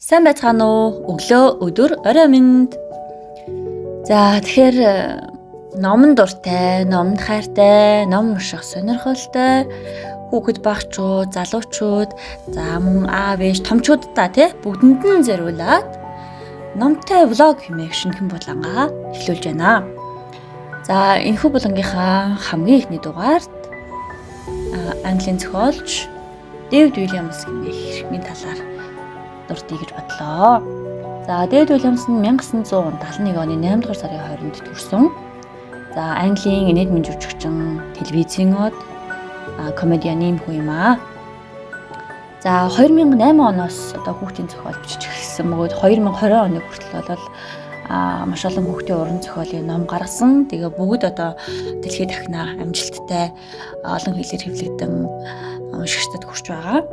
Сайн байцгаана уу? Өглөө, өдөр, орой минь. За тэгэхээр номон дуртай, номонд хайртай, ном унших сонирхолтой хүүхэд багчууд, залуучууд, за мөн аав ээж томчуудаа тий бүгдэнд нь зориулаад номтой влог хэмээх шинэхэн булангаа эхлүүлж байна. За энэхүү булангийнхаа хамгийн эхний дугаарт Английн зохиолч Дэвид Уильямс хэмээх хэрхмийн талаар дурдъя гэж бодлоо. За Дэвид Уильямс нь 1971 оны 8 дугаар сарын 20-нд төрсөн. За Английн инэдмэн жүжигчин, телевизийн од, комедиан хүн юм аа. За 2008 оноос одоо хүүхдийн зохиол бичиж эхэлсэн бөгөөд 2020 оны хүртэл бол маш олон хүүхдийн уран зохиолын ном гаргасан. Тэгээ бүгд одоо дэлхийд дахина амжилттай олон хэлээр хэвлэгдэн уншигчдад хүрч байгаа.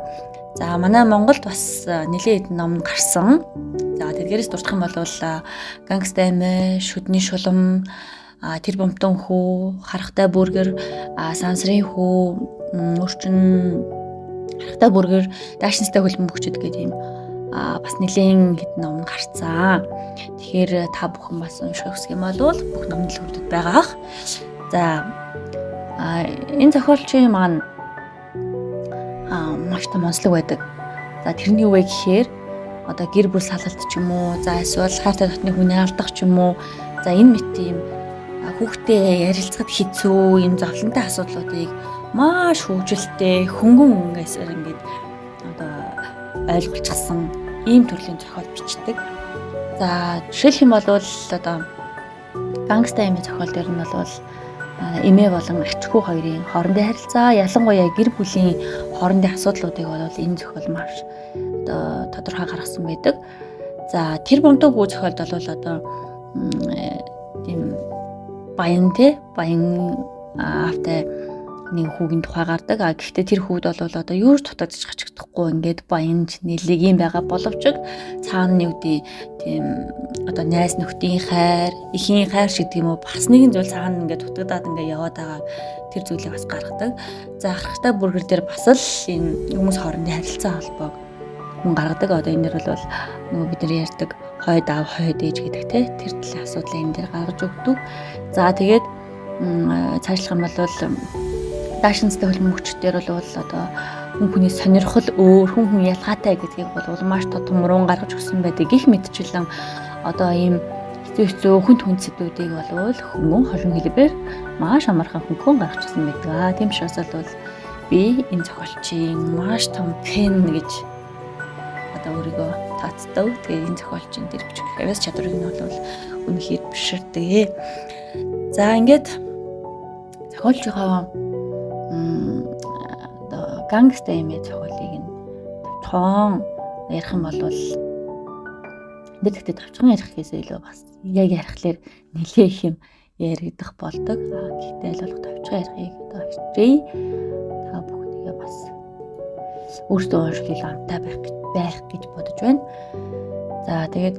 За манай Монголд бас нэлээд хэдэн ном гарсан. За тэдгээрээс дурдах юм бол Гангста Эмээ, Шүдний шулам, Тэр бомтон хүү, Харахтай бүргэр, Сансрын хүү, Өрчин Харахтай бүргэр, Даашинстай хөлбөмбөгчд гэдэг ийм бас нэлээд хэдэн ном гарцсан. Тэгэхээр та бүхэн бас унших хүсэх юм бол бүх ном дэлгүүрүүдэд байгаа ах. За энэ зохиолчийн маань маш том онцлог байдаг. За тэрний юу вэ гэхээр одоо гэр бүл салалт ч юм уу, за эсвэл хайртай дотны хүнээ алдах ч юм уу, за энэ мэт ийм хүүхдээ ярилцахад хэцүү ийм зовлонтой асуудлуудыг маш хөгжилтэй хөнгөн өнгөөсөр ингээд одоо ойлголцсон ийм төрлийн зохиол бичдэг. За жишээлх юм бол одоо Гангста эмээ зохиол дээр нь бол эмээ болон ач хүү хоёрын хоорондын харилцаа, ялангуяа гэр бүлийн хоорондын асуудлуудыг бол энэ зохиол маш одоо тодорхой гаргасан байдаг. За тэр бомтон хүү зохиолд бол одоо тийм баян те баян аавтай нэг хүүгийн тухай гардаг. А гэхдээ тэр хүүд бол одоо юу ч дутагдчих хачигдахгүй ингээд баян ч нэлэг юм байгаа боловч цаана нь юу гэдэг тийм одоо найз нөхдийн хайр, эхийн хайр шиг тийм үү бас нэгэн зүйл цаана ингээд дутагдаад ингээд яваад байгаа тэр зүйлийг бас гаргадаг. За харахтай бүргэр дээр бас л энэ хүмүүс хоорондын харилцаа холбоог мөн гаргадаг. Одоо энэ дэр бол нөгөө бид нар ярьдаг хойд аав, хойд ээж гэдэг те тэр төрлийн асуудлыг энэ дээр гаргаж өгдөг. За тэгээд цаашлах юм бол даашинстай хөлбөмбөгчдөр бол одоо хүн хүний сонирхол өөр, хүн хүн ялгаатай гэдгийг бол маш тодморон гаргаж өгсөн байдаг. Гэх мэтчлэн одоо ийм хэцүү хэцүү хүнд хүнд сэдвүүдийг бол хөнгөн холон хэлбэр маш амархан хөнгөн гаргачихсан байдаг. Тийм учраас бол би энэ зохиолчийн маш том фэн гэж одоо өөрийгөө тооцдог. Тэгээ энэ зохиолчийн тэр бичих авиас чадварыг нь бол үнэхээр биширдэг. За ингээд зохиолчийнхоо одоо Гангста эмээ зохиолыг нь товчхон ярих юм бол энэ гэхдээ товчхон ярих гэхээсээ илүү бас яг ярихлаар нэлээ их юм яригдах болдог. Гэхдээ аль болох товчхон ярихыг одоо хичээе. Та бүхнийгээ бас өөртөө унших илүү амтай байх гэж бодож байна. За тэгээд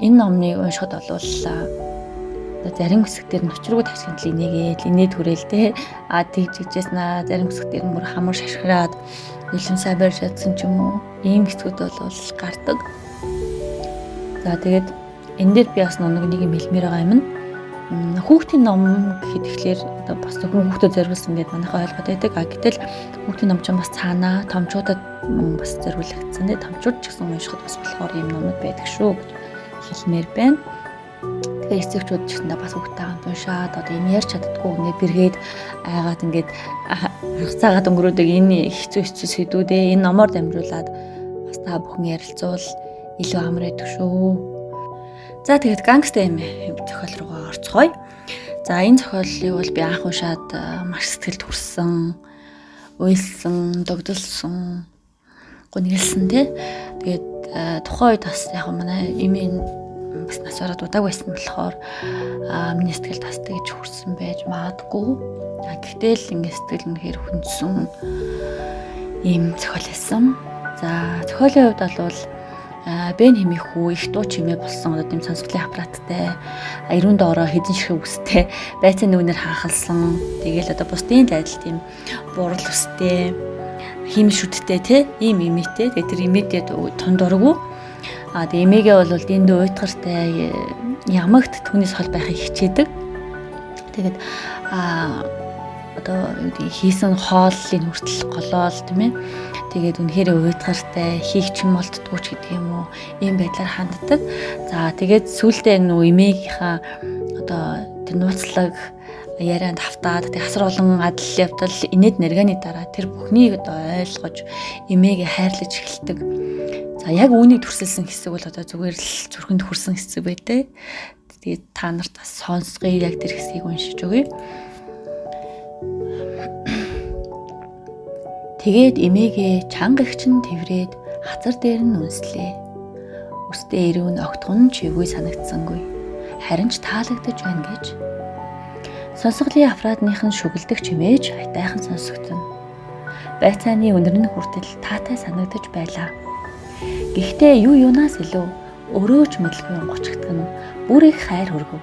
энэ номныг уншихад бол зарим хэсэг дээр нь учиргүй ташгинтал инээгээл инээ түрээл те а тэгж гэжсэн аа зарим хэсэг дээр нь бүр хамар шашхираад өлөн сайн барьж чадсан ч юм уу ийм хэсгүүд бол гардаг. За тэгээд энэ дээр би бас нэг юм хэлмээр байгаа юм нь хүүхдийн ном гэхэд тэгэхээр одоо бас зөвхөн хүүхдэд зориулсан гэдээ манайхаа ойлгоод байдаг. А гэтэл хүүхдийн ном ч бас цаанаа томчуудад бас зориулагдсан те томчууд ч гэсэн уншихад бас болохоор ийм номнууд байдаг шүү гэж хэлмээр байна. Тэгээ эцэгчүүд ч гэсэндээ бас хүүхдтэй хамт уншаад одоо энэ ярьж чаддгүй ингээд бэргээд айгаад ингээд харгацаагаад өнгөрөөдөг энэ хэцүү хэцүү сэдвүүдээ энэ номоор дамжуулаад бас та бүхэн ярилцвал илүү амар байдаг шүү. За тэгээд Гангста эмээ зохиол руугаа орцгоё. За энэ зохиолыг бол би анх уншаад маш сэтгэлд хүрсэн, уйлсан, догдолсон, гунигэлсэн тий. Тэгээд тухайн үед бас яг манай эмээ бас нас бараад удааг байсан болохоор миний сэтгэлд бас тэгж хүрсэн байж магадгүй. Гэхдээ л ингээд сэтгэл үнэхээр хүндсэн ийм зохиол байсан. За зохиолын хувьд бол Бен хэмээх хүү их дуу чимээ болсон одоо тийм сонсголын аппараттай эрүүн доороо хэзэн ширхэг үстэй байцаа нүүнээр хаахалсан. Тэгээл одоо бусдын л адил тийм бурал үстэй хим шүдтэй те ийм имээтэй. Тэгээ тэр имээдээ тун дургу. А тэгээ эмээгээ бол дэндүү уйтгартай ямагт түүнээс хол байхыг хичээдэг. Тэгээд одоо юу гэдэг хийсэн хооллыг хүртэл голоол тийм ээ. Тэгээд үнэхээр уйтгартай хийх ч юм болддгүй ч гэдэг юм уу ийм байдлаар ханддаг. За тэгээд сүүлдээ нөгөө эмээгийнхаа одоо тэр нууцлаг ярианд хавтаад тэг асар олон адал явдал инээд нэргэний дараа тэр бүхнийг одоо ойлгож эмээгээ хайрлаж эхэлдэг. За яг үүнийг төрсөлсөн хэсэг бол одоо зүгээр л зүрхэнд хүрсэн хэсэг байдаг. Тэгээд та нарт бас сонсгоё, яг тэр хэсгийг уншиж өгье. Тэгээд эмээгээ чанга эгч нь тэврээд хазар дээр нь үнслээ. Өстэй эрүүн огтхон чивгүй санагдсангүй. Харин ч таалагдаж байна гэж. Сонсголын аппаратных нь шүгэлдэх чимээж айтайхан сонсогдоно. Байцааны өндөр нь хүртэл таатай санагдаж байлаа. Гэхдээ юу юунаас илүү өрөөж мэдлгүй онгоцогдох нь бүр их хайр хөргөв.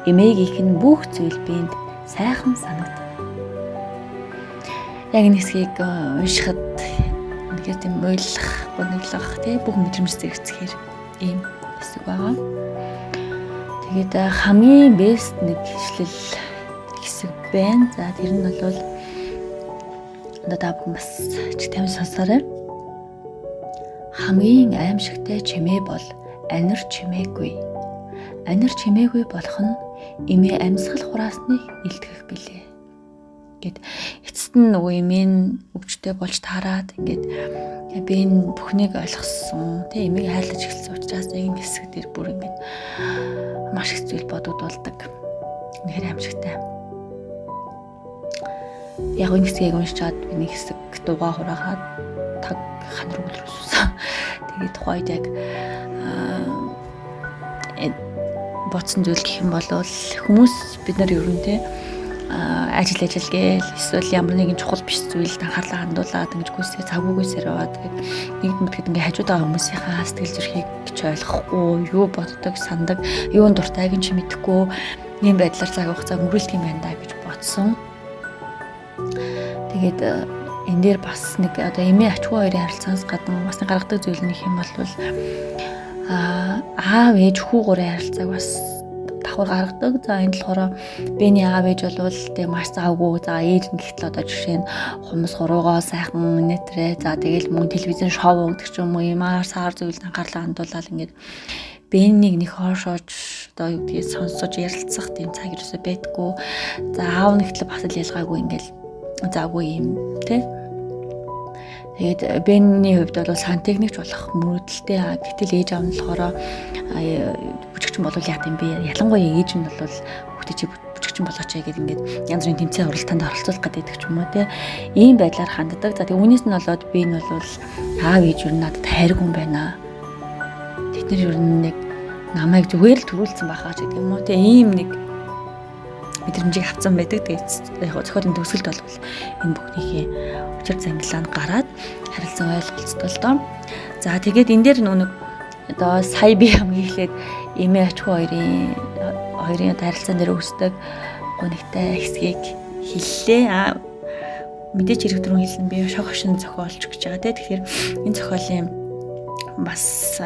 Эмээгийнх нь бүх зүйл биед сайхан санагдав. Яг энэ хэсгийг уншихад үнэхээр тийм уйлах, гуниглах тий бүх мэдрэмж зэрэгцэхээр ийм хэсэг байгаа. Тэгээд хамгийн бест нэг хишлэл хэсэг байна. За тэр нь бол одоо та бүхэн бас ч тайван сонсоорой. Хамгийн аимшигтай чимээ бол анир чимээгүй. Анир чимээгүй болох нь эмээ амьсгал хураасныг илтгэх билээ. Гэт эцэст нь нөгөө эмээ нь өвчтэй болж таарад ингээд би энэ бүхнийг ойлгосон тий эмээг хайрлаж эхэлсэн учраас яг энэ хэсэг дээр бүр ингээд маш их зүйл бодогдуулдаг. Үнэхээр аимшигтай. Яг энэ хэсгийг уншичаад би нэг хэсэг дуугаа хураагаад таг хан руу үлрүүлсэн. Тэгээд тухайд яг бодсон зүйл гэх юм бол хүмүүс бид нар ер нь тий ажил гээл эсвэл ямар нэгэн чухал биш зүйлд анхаарлаа хандуулад ингэж гүйсээ цаггүйсээр яваад тэгээд нэгд мэтгэд ингээ хажууд байгаа хүмүүсийнхаа сэтгэл зүрхийг ч ойлгохгүй, юу боддог, сандаг, юун дуртайг нь ч мэдэхгүй ийм байдлаар цаг хугацаа өнгөрүүлдэг юм байна да гэж бодсон. Тэгээд энэ дээр бас нэг одоо эмээ ачгүй хоёрын харилцаанаас гадна бас нэг гаргадаг зүйл нь их юм бол аав ээж хүү гурийн харилцааг бас давхар гаргадаг. За энэ болохоор Бэний аав ээж бол тэг маш завгүй. За ээж нь гэхтэл одоо жишээ нь хумс хуруугаа сайхан нэтрээ. За тэгэл мөн телевизэн шоу өгдөг ч юм уу юм аар саар зүйлд анхаарлаа хандуулаад ингээд Бэнийг нэг хоошоож одоо юу гэдгийг сонсож ярилцах тийм цаг ерөөсөө байдаггүй. За аав нэгтэл бас л ялгаагүй ингээд завгүй юм тий. Тэгээд Бенний хувьд бол сантехникч болох мөрөөдөлтэй. Гэтэл ээж аав нь болохоор бүжигчин болвол яа гэм бэ? Ялангуяа ээж нь бол хүүхдээ чи бүжигчин болооч гэдэг ингээд янз бүрийн тэмцээн уралдаанд оролцуулах гэдэг ч юм уу те. Ийм байдлаар ханддаг. За тэгээд үүнээс нь болоод би нь бол аав ээж юу надад хайргүй юм байна. Тэд нар ер нь нэг намайг зүгээр л төрүүлсэн байхаа ч гэдэг юм уу те. Ийм нэг мэдрэмжийг авцсан байдаг. Тэгээд яг зохиолын төгсгөлд бол энэ бүхнийхээ учир зангилаа нь гараад харилцан ойлголцдог л доо. За тэгээд энэ дээр нэг одоо сая би хамгийн эхлээд эмээ ачгүй хоёрын одоо харилцаан дээр үүсдэг гунигтай хэсгийг хэллээ. Мэдээч хэрэг түрүүн хэлсэн би шог хошин зохиолч гэж байгаа те. Тэгэхээр энэ зохиолын бас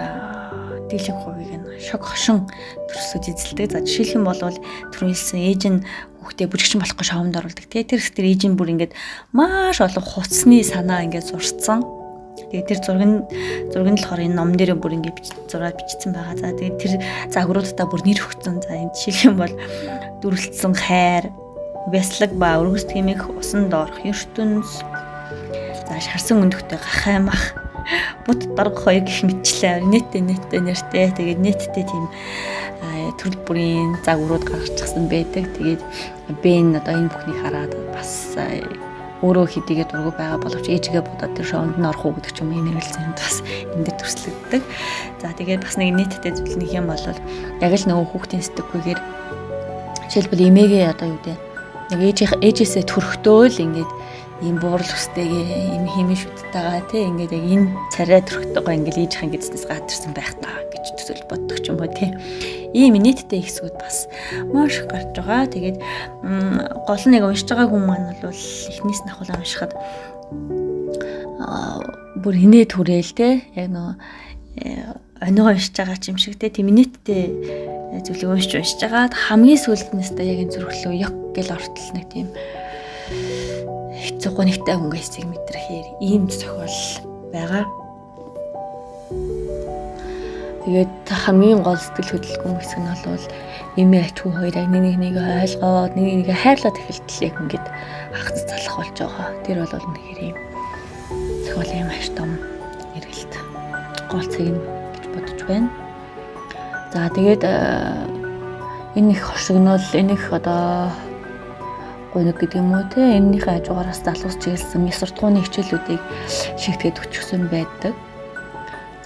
дийлэнх хувийг нь шог хошин төрсөж эзэлдэг. За жишээлх юм бол түрүүн хэлсэн ээж нь хүүхдээ бүжигчин болохгүй шоумд оруулдаг те. Тэр хэсгээр ээж нь бүр ингээд маш олон хувцсны санаа ингээд зурцсан. Тэгээд тэр зураг нь болохоор энэ ном дээр бүр ингээд зураад бичсэн байгаа. За тэгээд тэр загваруудаа бүр нэр өгсөн. За энэ жишээлх юм бол дүрлцсэн хайр, бяцлаг ба өргөс тэмэх, усан доорх ертөнц, за шарсан өндөгтэй гахай мах, бут дарга хоёр гэх мэтчлээ нийттэй нэртэй. Тэгээд нийттэй тийм төрөл бүрийн загварууд гаргачихсан байдаг. Тэгээд Бен одоо энэ бүхнийг хараад бас өөрөө хэдийгээр дургүй байгаа боловч ээжигээ бодоод тэр шоунд нь орох уу гэдэг ч юм уу мэргэлзээнд бас энэ дээр төрслөгддөг. За тэгээд бас нэг нийттэй зүйл нэг юм бол яг л нөгөө хүүхдийн сэтгүүгээр жишээлбэл эмээгээ одоо юу гэдэг яг ээжээсээ төрөхдөө л ингээд ийм буурал өстэйгээ ийм химийн шүттэйгээ тий ингээд яг энэ царай төрөхтэйгээ ингээд ээжийнхэн гэснээс гадарсан байх таа гэж төсөөл боддог ч юм уу тий. Ийм нийттэй хэсгүүд бас маш их гарч байгаа. Тэгээд гол нь яг уншиж байгаа хүн маань бол эхнээс нь ахуулан уншихад бүр инээ түрээл тий яг нөө ониогоо уншиж байгаа ч юм шиг те, тийм нийтдээ зүйлийг уншиж байгаа. Хамгийн сүүлд нь өстой яг энэ зүрхлөө ёк гэл ортол нэг тийм хэцүү гонигтай өнгөсийг мэдрэхээр ийм зохиол байгаа. Тэгээд хамгийн гол сэтгэл хөдлөлгүн хэсэг нь бол эмээ ачгүй хоёрыг нэг нэг ойлгоод нэг нэгэ хайрлаад эхэлтэл яг ингээд хагас залах болж байгаа. Тэр бол үнэхээр юм зохиолын маш том эргэлт гол цэг нь гэж бодож байна. За тэгээд энэ их хошигнол, энэ их одоо гуниг гэдэг юм уу те, энэнийхээ хажуугараас залуус чиглэсэн ёс суртахууны хичээлүүдийг шигтгээд өчгсөн байдаг.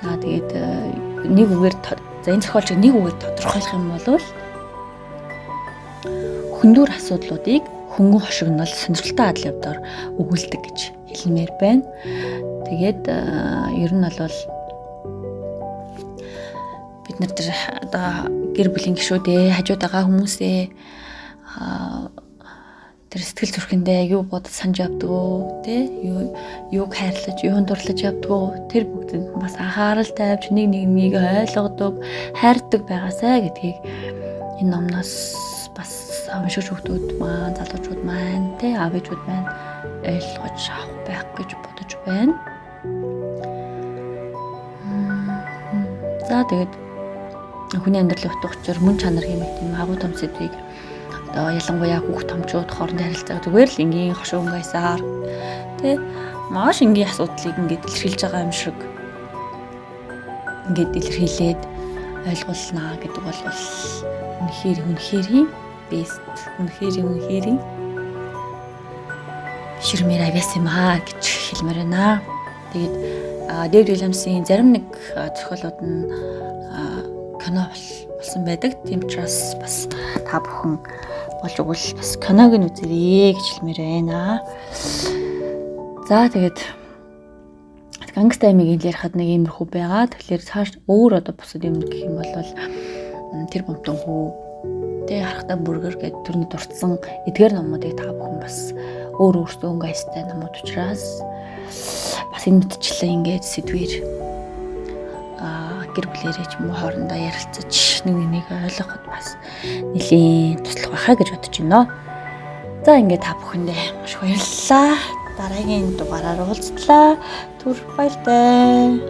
За тэгээд нэг үгээр за энэ зохиолчийг нэг үгээр тодорхойлох юм бол хөндүүр асуудлуудыг хөнгөн хошигнол сонирхолтой адал явдаар өгүүлдэг гэж хэлмээр байна. Тэгээд ер нь бол бид нар тэр одоо гэр бүлийн гишүүдээ, хажууд байгаа хүмүүсээ тэр сэтгэл зүрхэндээ юу бодож санаж явдгөө те, юуг хайрлаж, юунд дурлаж явдгөө, тэр бүгдэнд бас анхаарал тавьж нэг нэгнийг ойлгодог, хайрдаг байгаасай гэдгийг энэ номноос бас уншигч хүмүүс маань, залуучууд маань, те, аав ээжүүд маань ойлгож авах байх гэж бодож байна. За тэгээд хүний амьдралын утга учир, мөн чанар гэмээр тийм агуу том сэдвийг одоо ялангуяа хүүхд томчууд хоорондын харилцааг зүгээр л энгийн хошуу өнгөсаар тий маш энгийн асуудлыг ингээд илэрхийлж байгаа юм шиг ингээд илэрхийлээд ойлгуулнаа гэдэг бол үнэхээр best, үнэхээр ширмээр авьяас юм аа гэж хэлмээр байна. Тэгээд Дэвид Уильямсын зарим нэг зохиолууд нь кино болсон байдаг. Тийм учраас бас та бүхэн болж өгвөл бас киног нь үзээрэй гэж хэлмээр байна. За тэгээд Gangsta Amy-гийн ярихад нэг иймэрхүү байгаа. Тэгэхээр цааш өөр одоо бусад юм гэх юм бол тэр бомтон хүү тэ харахтаа бүргэр гэдэг төрний дурдсан эдгээр номуудыг та бүхэн бас өөр өөрсдөө өнгө аястай номууд учраас бас энэ мэтчлэн ингээд сэдвэр гэр бүлээрээ ч юм уу хоорондоо ярилцаж нэг нэгийг ойлгоход бас нэлийн туслах байхаа гэж бодож байна. За ингээд та бүхэндээ маш их баярлалаа. Дараагийн дугаараар уулзлаа. Түр баяртай.